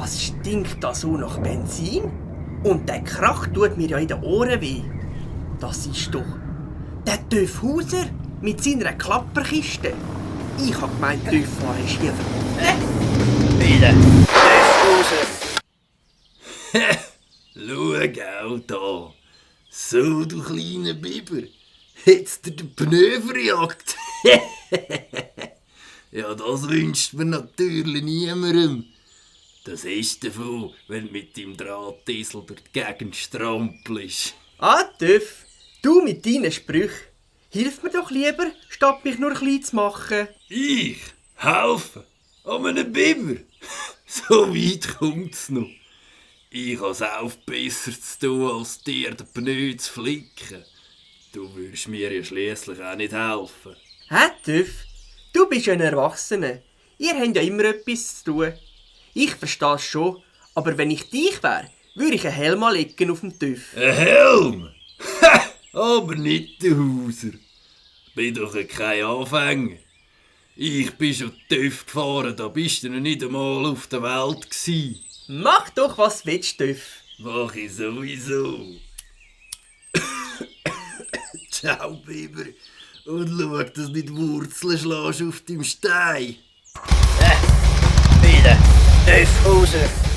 Was stinkt da so nach Benzin? Und der Krach tut mir ja in den Ohren weh. Das ist doch der Töff Hauser mit seiner Klapperkiste. Ich hab gemeint, Töff war ein Schiefer. Wieder. Töff Hauser. Schau auch da. So, du kleiner Biber. Hättest dir den Pneu verjagt? Ja, das wünscht man natürlich niemandem. Das ist davon, wenn du mit deinem Drahtesel durch die Gegend strampelst. Ah, Töff, du mit deinen Sprüchen. Hilf mir doch lieber, statt mich nur klein zu machen. Ich? Helfen? An einem Biber? So weit kommt's noch. Ich habe es auch besser zu tun, als dir den Pneu zu flicken. Du würdest mir ja schliesslich auch nicht helfen. Hä, Töff? Du bist ein Erwachsener. Ihr habt ja immer etwas zu tun. Ich verstehe es schon, aber wenn ich dich wäre, würde ich einen Helm anlegen auf dem Töff. Ein Helm? Ha! Aber nicht der Hauser. Bin doch kein Anfänger. Ich bin schon TÜV gefahren, da bist du noch nicht einmal auf der Welt gsi. Mach doch, was du willst, Töff. Mach ich sowieso. Ciao, Biber. Und schau, dass du nicht Wurzeln schlägst auf deinem Stein. Wieder. Töff Hauser.